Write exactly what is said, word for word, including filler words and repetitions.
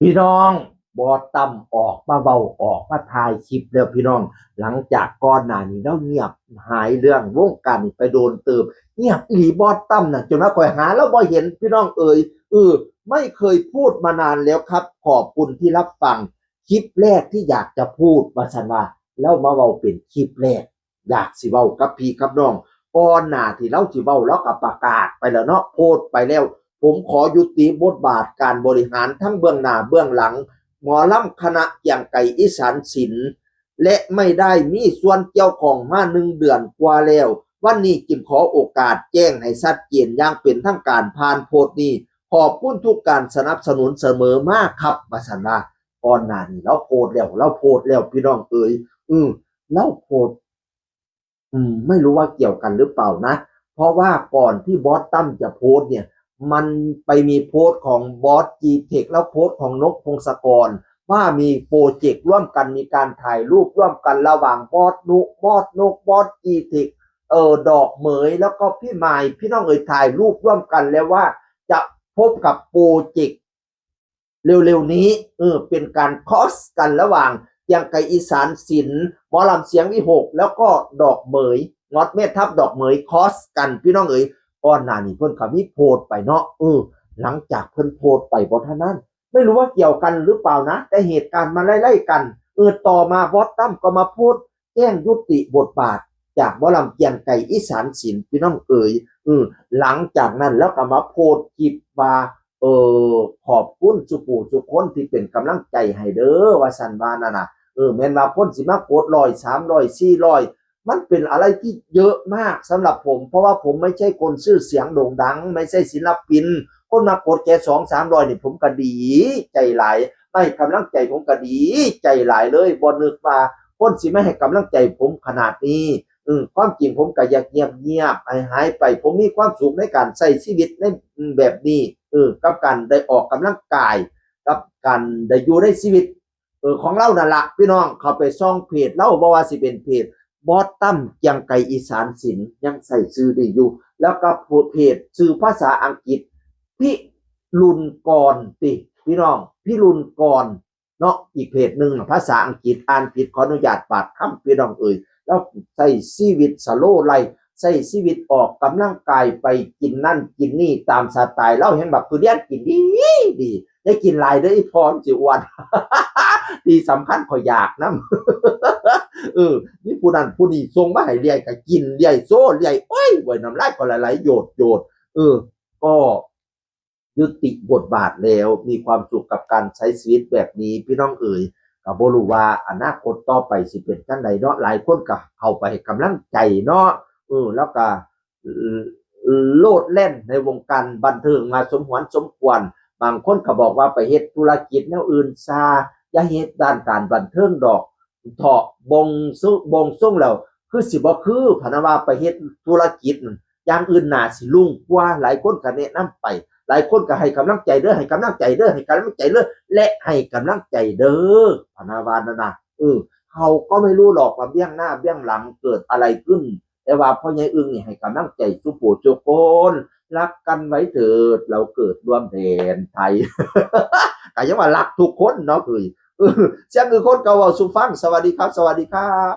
พี่น้อง บอสตั้มออกมาเว้า ออกมาถ่ายคลิปแล้วพี่น้อง หลังจากก่อนหน้านี้เราเงียบหายเรื่องวงการนี้ไปโดนเติบ เงียบอีหลี บอสตั้มน่ะ จนว่าข่อยหาแล้วบ่เห็นพี่น้องเอ๋ย เออ ไม่เคยพูดมานานแล้วครับ ขอบคุณที่รับฟัง คลิปแรกที่อยากจะพูดว่าซั่นว่า แล้วมาเว้าเป็นคลิปแรก อยากสิเว้ากับพี่กับน้อง ก่อนหน้าที่เราสิเว้า เราก็ประกาศไปแล้วเนาะ โพสต์ไปแล้ว ผมขอยุติบทบาทการบริหารทั้งเบื้องหน้าเบื้องหลัง หมอลำคณะเกียงไกรอีสานศิลป์ และไม่ได้มีส่วนเกี่ยวข้องมาหนึ่งเดือนกว่าแล้ว วันนี้จึงขอโอกาสแจ้งให้ชัดเจนอย่างเป็นทางการผ่านโพสต์นี้ ขอบคุณทุกการสนับสนุนเสมอมาครับ ว่าซั่นว่า ก่อนหน้านี้เราโพสต์แล้ว เราโพสต์แล้วพี่น้องเอ๋ย อืม เราโพสต์ อืม ไม่รู้ว่าเกี่ยวกันหรือเปล่านะ เพราะว่าก่อนที่บอสตั้มจะโพสต์เนี่ย มันไปมีโพสต์ของบอสจีเทค แล้วโพสต์ของนกพงศกร ว่ามีโปรเจกต์ร่วมกัน มีการถ่ายรูปร่วมกันระหว่างบอสนุ บอสนก บอสจีเทค เออ ดอกเหมย แล้วก็พี่มาย พี่น้องเอ๋ย ถ่ายรูปร่วมกันแล้วว่าจะพบกับโปรเจกต์ เร็วๆนี้ เออ เป็นการคอสกันระหว่างเกียงไกรอีสานศิลป์ หมอลำเสียงวิหก แล้วก็ดอกเหมย งอดเมธทับดอกเหมย คอสกันพี่น้องเอ๋ย ก่อนหน้านี้เพิ่นก็มีโพสต์ไปเนาะ เออ หลังจากเพิ่นโพสต์ไปบ่เท่านั้น ไม่รู้ว่าเกี่ยวกันหรือเปล่านะ แต่เหตุการณ์มาไล่ๆกัน เออ ต่อมาบอสตั้มก็มาโพสต์แจ้งยุติบทบาทจากหมอลำเกียงไกรอีสานศิลป์พี่น้องเอ๋ย เออ หลังจากนั้นแล้วก็มาโพสต์คลิปว่า เออ ขอบคุณสุผู้สุคนที่เป็นกำลังใจให้เด้อ ว่าซั่นว่านั่นน่ะ เออ แม่นว่าคนสิมากดร้อย สามร้อย สี่ร้อย มันเป็นอะไรที่เยอะมากสำหรับผม เพราะว่าผมไม่ใช่คนชื่อเสียงโด่งดัง ไม่ใช่ศิลปิน คนมากดแค่สองสามร้อยนี่ผมก็ดีใจหลาย ไม่กำลังใจผมก็ดีใจหลายเลย บ่นึกว่าคนสิมาให้กำลังใจผมขนาดนี้ เออ ความจริงผมก็อยากเงียบๆ ให้หายไป ผมมีความสุขในการใช้ชีวิตในแบบนี้ เออ กับการได้ออกกำลังกาย กับการได้อยู่ในชีวิต เออ ของเรานั่นละพี่น้อง เข้าไปส่องเพจเรา บ่ว่าสิเป็นเพจบอสตั้มเกียงไกรอีสานศิลป์ ยังใช้ชื่อนี้อยู่ แล้วก็เพจชื่อภาษาอังกฤษ พิรุณกร ติ พี่น้อง พิรุณกร เนาะ อีกเพจหนึ่งน่ะ ภาษาอังกฤษ อ่านผิดขออนุญาตบาดคำพี่น้องเอ๋ย แล้วใช้ชีวิตสโลว์ไลฟ์ ใช้ชีวิตออกกำลังกาย ไปกินนั่นกินนี่ตามสไตล์ เราเห็นบักทุเรียนกินดีดี อย่ากินหลายเด้ออีพอมันสิอ้วน ที่สำคัญข้อยอยากนำ เออ มีผู้นั้นผู้นี้ส่งมาให้เรื่อยก็กินเรื่อย โซเรื่อย โอ้ย เว้ย น้ำลายก็ไหลๆ โยดโยด เออ ก็ ยุติบทบาทแล้ว มีความสุขกับการใช้ชีวิตแบบนี้พี่น้องเอ๋ย ก็บ่รู้ว่าอนาคตต่อไปสิเป็นจั่งใดเนาะ หลายคนก็เข้าไปให้กำลังใจเนาะ เออ แล้วก็ เอ่อ โลดแล่นในวงการบันเทิงมาสมหวนสมควร บางคนก็บอกว่าไปเฮ็ดธุรกิจแนวอื่นซา อย่าเฮ็ดด้านการบันเทิงดอก เถาะ บงซุบงส่งแล้ว คือสิบ่คือ พะนะว่าไปเฮ็ดธุรกิจนั่น อย่างอื่นน่าสิรุ่งกว่า หลายคนก็แนะนำไป หลายคนก็ให้กำลังใจเด้อ ให้กำลังใจเด้อ ให้กำลังใจเด้อ และให้กำลังใจเด้อ พะนะว่านั่นน่ะ เออ เขาก็ไม่รู้หรอกว่าเบื้องหน้าเบื้องหลังเกิดอะไรขึ้น แต่ว่าพ่อใหญ่อึ่งนี่ให้กำลังใจซุผู้ซุคน รักกันไว้เถิด เราเกิดร่วมแดนไทย ก็ยังว่ารักทุกคนเนาะ เอ้ย เออ เสียงคือคนเก่าเว้าสู่ฟัง สวัสดีครับ สวัสดีครับ